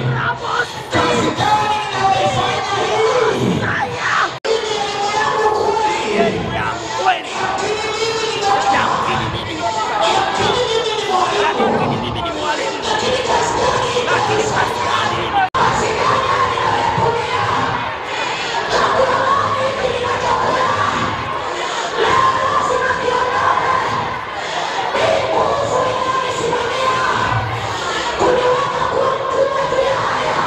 Kazi gani ninayoifanya hii? Elimu yangu kweli? Yamkini mimi ni mwalimu, lakini kazi gani ninayoitumia? Chakula gani ninachokula? Leo lazima kiondoke. Hii nguvu inayonisimamia kuniweka kuwa mtumwa juu ya haya,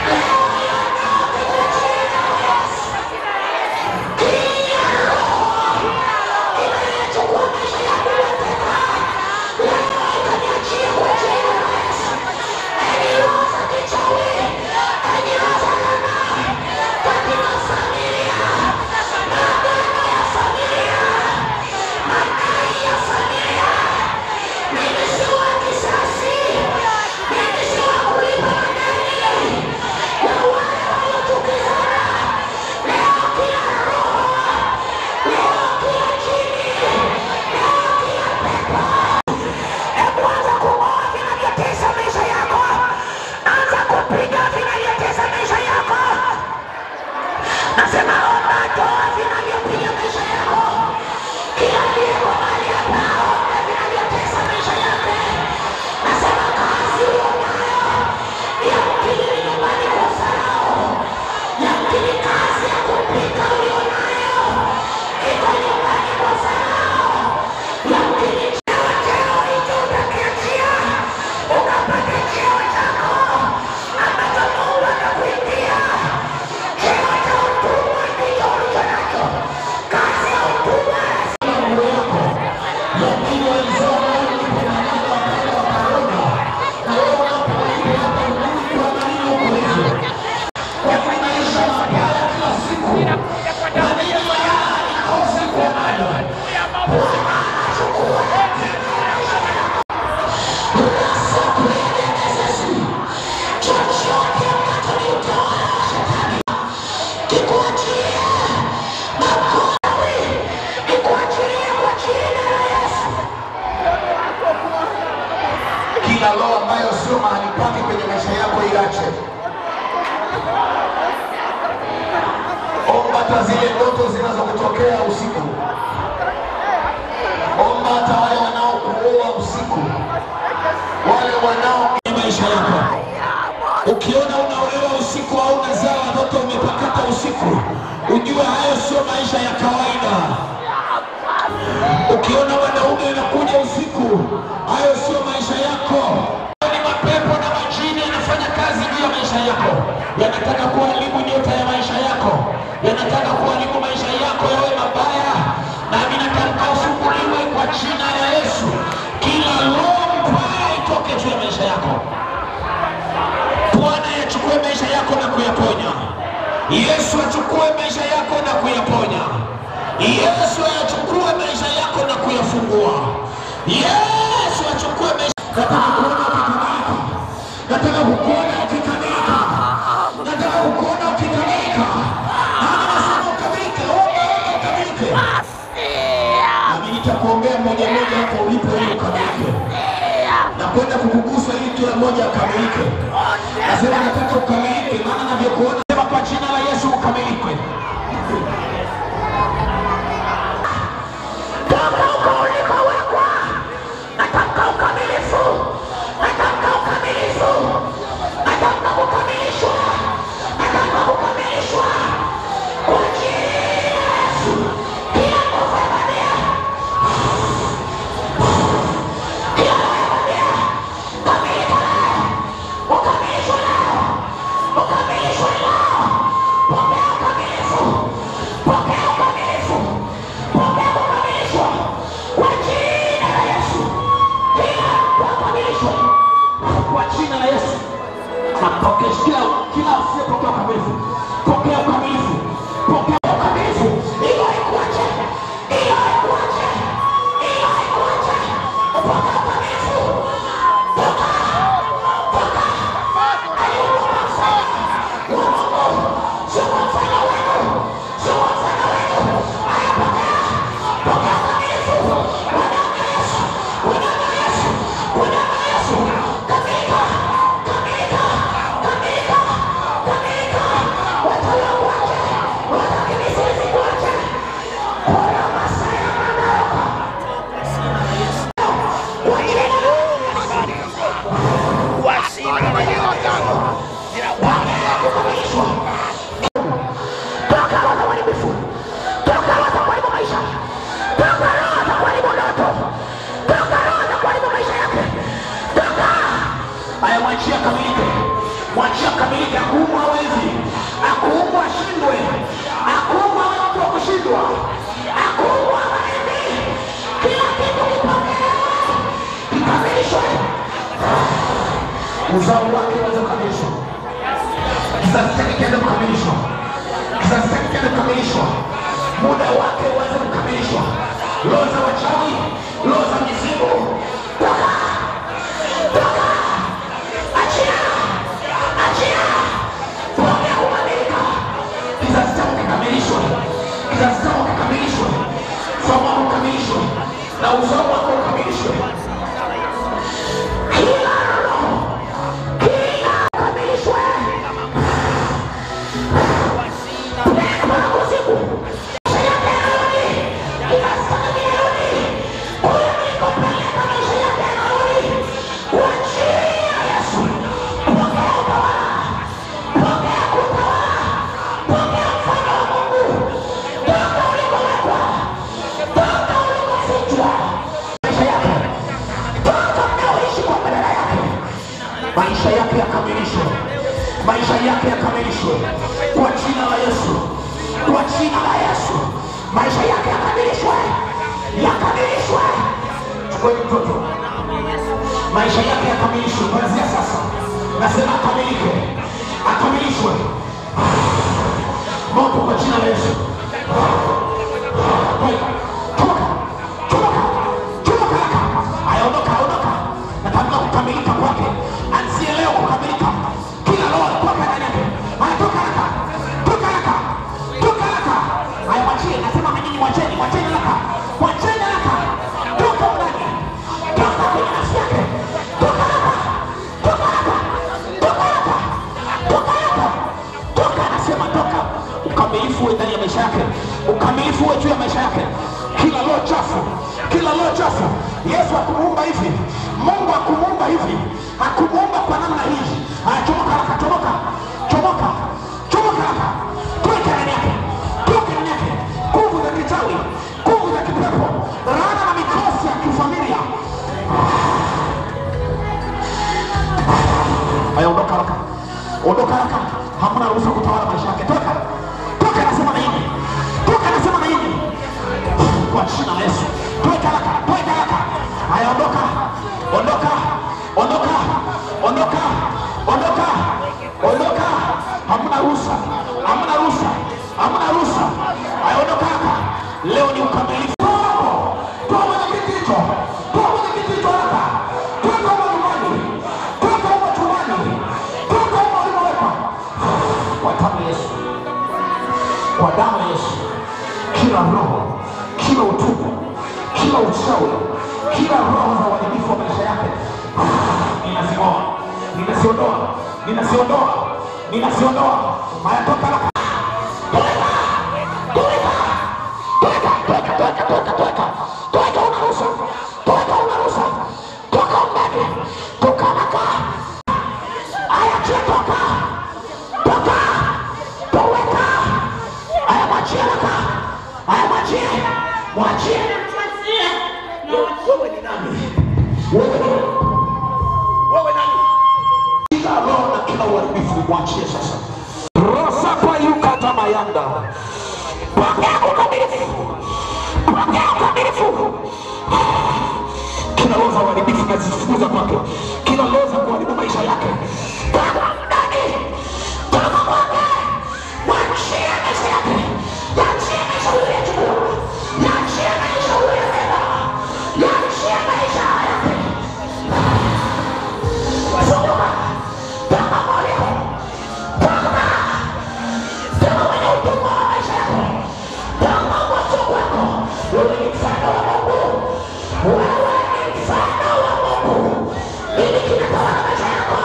leo iondoke kwa jina la Yesu. Kila roho inayochukua maisha yangu mateka, leo ikaniachia kwa jina la Yesu. Enyi roho za kichawi, enyi roho za laana katika familia, maagano ya familia, madai ya familia, mimi si wa kisasi, mimi si wa kulipa madeni ya wale waliochukizana. Leo kila roho, leo kila jini, leo kila pepo, hebu anza kung'oa vinavyotesa maisha yako, anza kupiga vinavyotesa maisha yako. Nasema omba, toa vinavyopiga maisha yako. Kila aliyeko mahali hapa aombe vinavyotesa maisha yake. Nasema kazi ulionayo yamkini ni nyumbani kwa Farao, yamkini kazi ya kupika ulionayo iko nyumbani kwa Farao, yamkini cheo hicho utakiachia ukapata cheo chako ambacho Mungu atakuitia. Cheo cha utumwa ndicho ulicho nacho, kazi ya utumwa. Yamkini walizaa ulipomanana wakaenda wakaona, na wewe unapoishi hapa ujui kwa nini uko hivyo. Kwa nini maisha mabaya kila siku? Kwa nini haya nikose kwa bado? Bwana achukue maisha yako. Chochote ambacho ni utawala wa shetani kikuachilie, makowi ikuachilie kwa jina la Yesu. Kila roho ambayo sio mahali pake kwenye maisha yako iache. Omba hata zile ndoto zinazokutokea usiku. Omba hata wale wanaokuoa usiku, wale wanao maisha yako. Ukiona unaolewa usiku au unazaa watoto umepakata usiku, ujue hayo sio maisha ya kawaida. Ukiona wanaume wanakuja usiku, hayo sio maisha yako. Ni mapepo na majini yanafanya kazi juu ya maisha yako, yanataka kuharibu nyota ya maisha yako, yanataka kuharibu maisha yako yawe mabaya. Nami natamka ufunguliwe kwa jina la Yesu. Kila roho mbaya itoke juu ya maisha yako. Bwana yachukue maisha yako na kuyaponya. Yesu achukue maisha yako na kuyaponya. Yesu ayachukue maisha yako na kuyafungua. Yesu achukue maisha. Nataka kuona ukikamilika. Nataka kukuona ukikamilika. Nataka kukuona ukikamilika. Nani nasema ukamilike? Omba, omba ukamilike. Nami nitakuombea mmoja mmoja hapo ulipo ili ukamilike. Nakwenda kukugusa ili kila mmoja akamilike. Nasema nataka ukamilike, maana ninavyokuona. Sema kwa jina la Yesu ukamilike. Toka huko ulikowekwa. Nataka ukamilifu. Nataka ukamilifu. Nataka kukamilishwa. Nataka kukamilishwa. Kwa jina la Yesu. Kila nguvu ya bandia, kila roho ya bandia, kamilika leo. Ukamilishwe leo. Ukamilishwe leo. Pokea ukamilifu. Pokea ukamilifu. Pokea kukamilishwa kwa jina la Yesu. Kila mtu akamilishwe kwa jina la Yesu. Napokea kila asiyepokea ukamilifu, pokea ukamilifu, pokea ukamilifu. Hiyo haikuache, hiyo haikuache, hiyo haikuache. Pokea ukamilifu, toka, toka. Aliumbwa kwa mfano wa Mungu, sio kwa mfano wenu, sio kwa mfano wenu. Haya, pokea, pokea ukamilifu kwa damu ya Yesu, kwa damu ya Yesu, kwa damu ya Yesu. Kamilika, kamilika. Hilo agano ninawapa kukamilishwa. Toka roho za uharibifu. Toka roho za kuharibu maisha. Toka roho za kuharibu ndoto. Toka roho za kuharibu maisha yake. Toka. Haya, mwachie akamilike. Mwachie akamilike. Akuumwa hawezi. Akuumwa ashindwe. Akuumwa awe mtu wa kushindwa. Akuumwa hawezi. Kila kitu kipokee. Kikamilishwe. Uzao wake uweze kukamilishwa. Kizazi chake kiweze kukamilishwa. Kizazi chake kiweze kukamilishwa. Muda wake uweze kukamilishwa. Roho za wachawi, roho za mizimu, toka! Toka! Achia! Achia! Pokea kukamilika. Kizazi chako kikamilishwe. Kizazi chako kikamilishwe. Uzao wako ukamilishwe. Na uzao wako ukamilishwe. Kila roho, kila ukamilishwe. Pepo la kuzimu, maisha yake yarudi. Kizazi chake kirudi. Kule ulikopeleka maisha yake yarudi. Kwa jina la Yesu. Pokea utawala. Pokea kutawala. Pokea mfano wa Mungu. Toka ulikowekwa. Toka ulikofichwa. Maisha yake. Toka mnaoishi kwa badala yake. Maisha yake yakamilishwe. Maisha yake yakamilishwe. Kwa jina la Yesu. Kwa jina la Yesu. Maisha yake yakamilishwe. Yakamilishwe. Chukueni mtoto. Maisha yake yakamilishwe kuanzia sasa. Nasema akamilike. Akamilishwe. Moto kwa jina la Yesu. Toka. Toka. Toka haraka. Haya, ondoka, ondoka. Natamka kukamilika kwake. Anzie leo kukamilika. Kila roho toka ndani yake. Haya, toka haraka. Toka haraka. Toka haraka. Haya, mwachie. Nasema nyinyi mwacheni, mwacheni haraka. Mwacheni haraka. Toka ndani. Toka kwenye nafsi yake. Toka haraka. Toka haraka. Toka haraka. Toka haraka. Toka, nasema toka. Ukamilifu uwe ndani ya maisha yake. Ukamilifu uwe juu ya maisha yake. Kila roho chafu, kila roho chafu. Yesu hakumuumba hivi. Mungu hakumuumba hivi. Hakumuumba kwa namna hii. Haya, chomoka haraka, chomoka. Chomoka. Chomoka haraka. Toka ndani yake. Toka ndani yake. Nguvu za kichawi, nguvu za kipepo, laana na mikosi ya kifamilia. Haya, ondoka haraka. Ondoka haraka. Hamna ruhusa kutawala maisha yake. Toka. Toka, nasema na yeye. Toka, nasema na yeye. Kwa jina la Yesu. Toka haraka, toka haraka. Haya, ondoka. Ondoka. Ondoka. Ondoka. Ondoka. Ondoka. Hamna ruhusa. Hamna ruhusa. Hamna ruhusa. Haya, ondoka haraka. Leo ni ukamilifu wako. Toa kwenye kiti hicho. Toa kwenye kiti hicho haraka. Toka huko nyumbani. Toka huko chumbani. Toka huko ulimowekwa. Kwa damu ya Yesu. Kwa damu ya Yesu. Kila roho, kila utupu, kila uchawi, kila roho za uharibifu wa maisha yake ninaziondoa, ninaziondoa, ninaziondoa, ninaziondoa. Haya, toka haraka. Toka! Toka! Toka, toka, toka, toka, toka. Toka, una ruhusa. Toka, una ruhusa. Toka ndani. Toka haraka. Haya, chia, toka. Toka. Toweka. Haya, mwachie haraka. Haya, mwachie. Mwachie. Wewe ni nani? Wewe nani? Kila roho na kila uharibifu mwachie sasa. Rosa kwa yukata mayanda. Pokea ukamilifu. Pokea ukamilifu. Kila roho za uharibifu nazifukuza kwake. Kila roho za kuharibu maisha yake. Toka ndani. Toka kwake. Mwachie maisha yake. Yaachie maisha uliyochukua. Yaachie maisha uliyobeba. Yaachie maisha yake. Funguka. Toka mwalimu. Toka. Toka kwenye utumwa wa maisha yako. Toka kwa uchungu wako. Wewe ni mfano wa Mungu. Wewe ni mfano wa Mungu. Nini kinatawala maisha yako?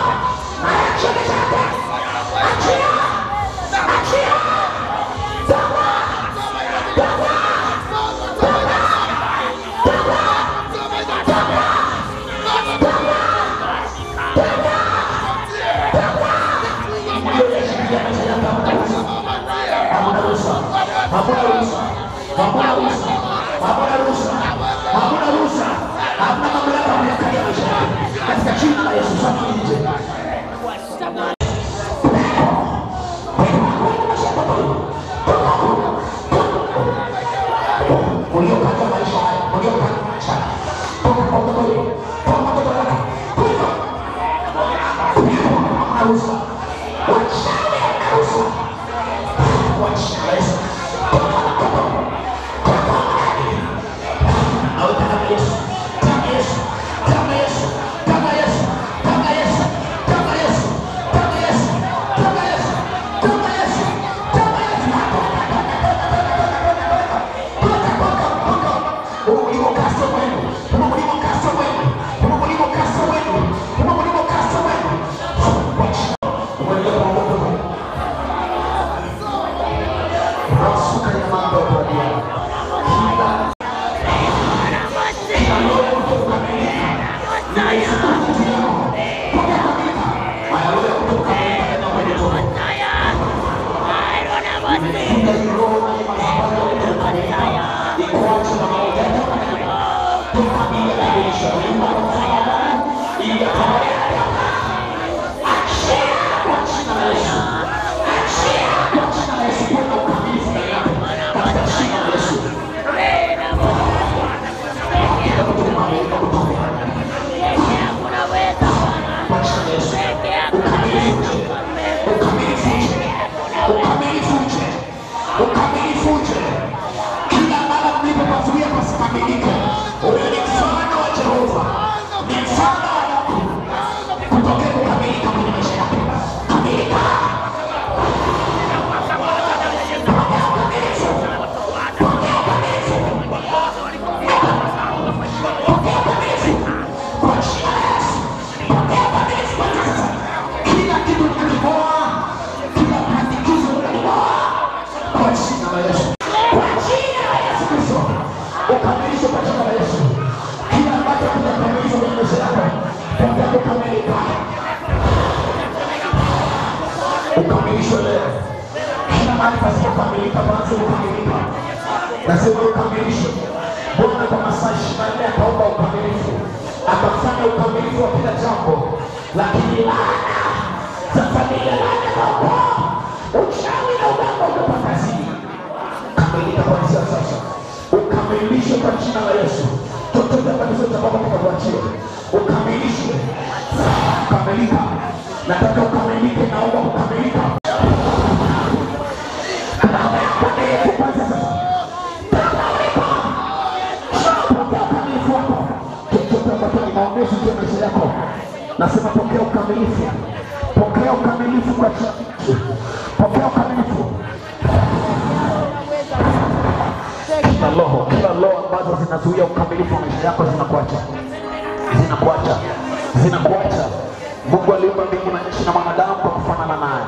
Kukamilika. Ukamilishwe leo. Kila mahali pasipokamilika paanze kukamilika. Nasema ukamilishwe. Bwana kwa masaa 24 akaomba ukamilifu, akafanya ukamilifu wa kila jambo, lakini laana za familia, laana za ukoo, uchawi na uganga umekuwa kazini. Kamilika kuanzia sasa, ukamilishwe kwa jina la Yesu. Chochote ambacho sio cha kwako kikakuachie, ukamilishwe. Kamilika. Nataka ukamilike, naomba kukamilika. Kwanza sasa pokea ukamilifu wako. Chochote ambacho ni maonevu juu ya maisha yako, nasema pokea ukamilifu. Pokea ukamilifu kwa jina la Yesu. Pokea ukamilifu. Kila roho ambazo zinazuia ukamilifu wa maisha yako zinakuacha. Zinakuacha. Zinakuacha. Mungu aliumba mbingu na nchi na mwanadamu kwa kufanana naye.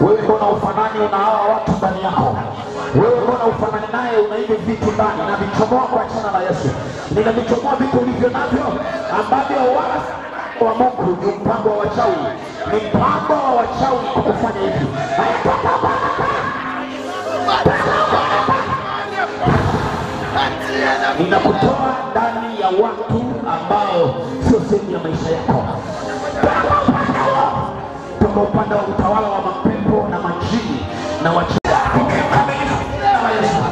Wewe mbona ufanani na hawa watu ndani yako? Wewe mbona ufanani naye? Una hivi vitu ndani, na vichomoa kwa jina la Yesu. Ninavichomoa vitu ulivyo navyo ambavyo wala wa Mungu ni mpango wa wachawi. Ni mpango wa wachawi kukufanya hivi. Haya, toka baraka. Ninakutoa ndani ya watu ambao sio sehemu ya maisha yako. Toka upande wa utawala wa mapepo na majini na wachawi. Pokea ukamilifu kwa Yesu.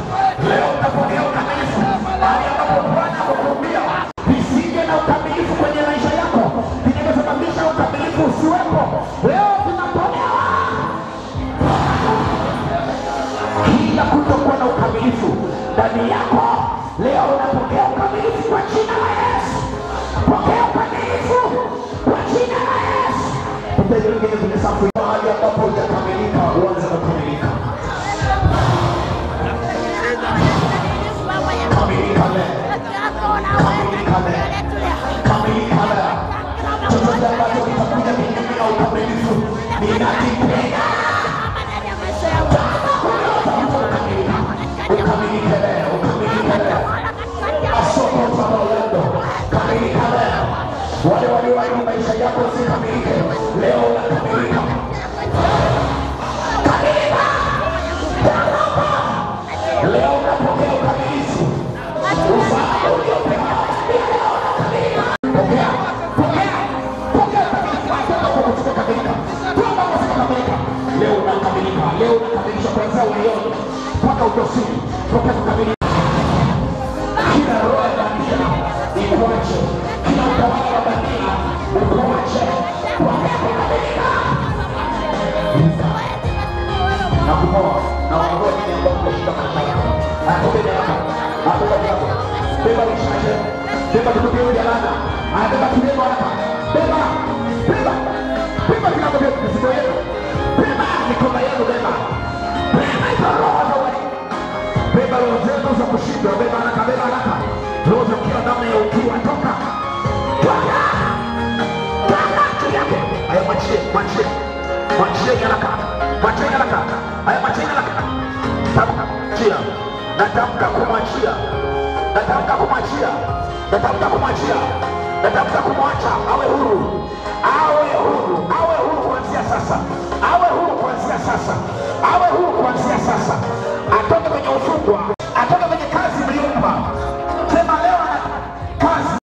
Leo utapokea ukamilifu. Mahali ambapo Bwana akukuambia visije na ukamilifu kwenye maisha yako, vinavyosababisha ukamilifu usiwepo, leo vinatolewa. Kila kutokuwa na ukamilifu ndani yako, leo unapokea ukamilifu kwa jina la Yesu. Pokea ukamilifu kwa jina la Yesu. Pokea wengine kwenye safu, mahali ambapo hujakamilika uanze kukamilika. Kamilika leo. Kamilika leo. Kamilika leo. Chochote ambacho kitakuja kinyume na ukamilifu, ninakipinga. Ukamilike leo. Ukamilike leo. Asoko tabalendo. Kamilika leo. Wale walioharibu maisha yako usikamilike. Leo unakamilika. Kamilika. Leo unapokea ukamilifu. Ufahamu uliopewa leo unakamilika. Pokea. Pokea. Pokea ukamilifu. Toka usikokamilika. Toka usikokamilika. Leo unakamilika. Leo unakamilisha kuanzia ulioni mpaka utosini. Pokea kukamilika. Kila roho ya bandia ikuache. Kila utawala wa bandia ukuache. Pokea kukamilika. Na kumoa na waondoa nini ambao umeshinda maisha yako. Beba yako. Beba yako. Beba vishaje. Beba vitu vya laana. Beba kilema hapa. Beba. Beba. Beba vitu vya mizigo yenu. Beba mikoba yenu, beba. Beba hizo roho za wali. Beba roho zenu za kushindwa, beba haraka, beba haraka. Roho za kila namna ya ukiwa, toka. Toka. Toka juu yake. Haya, mwachie, mwachie. Mwachie haraka. Mwachie haraka. Haya, mwachie haraka. Tamka kumwachia. Natamka kumwachia. Natamka kumwachia. Natamka kumwachia. Natamka kumwacha awe huru. Awe huru. Awe huru.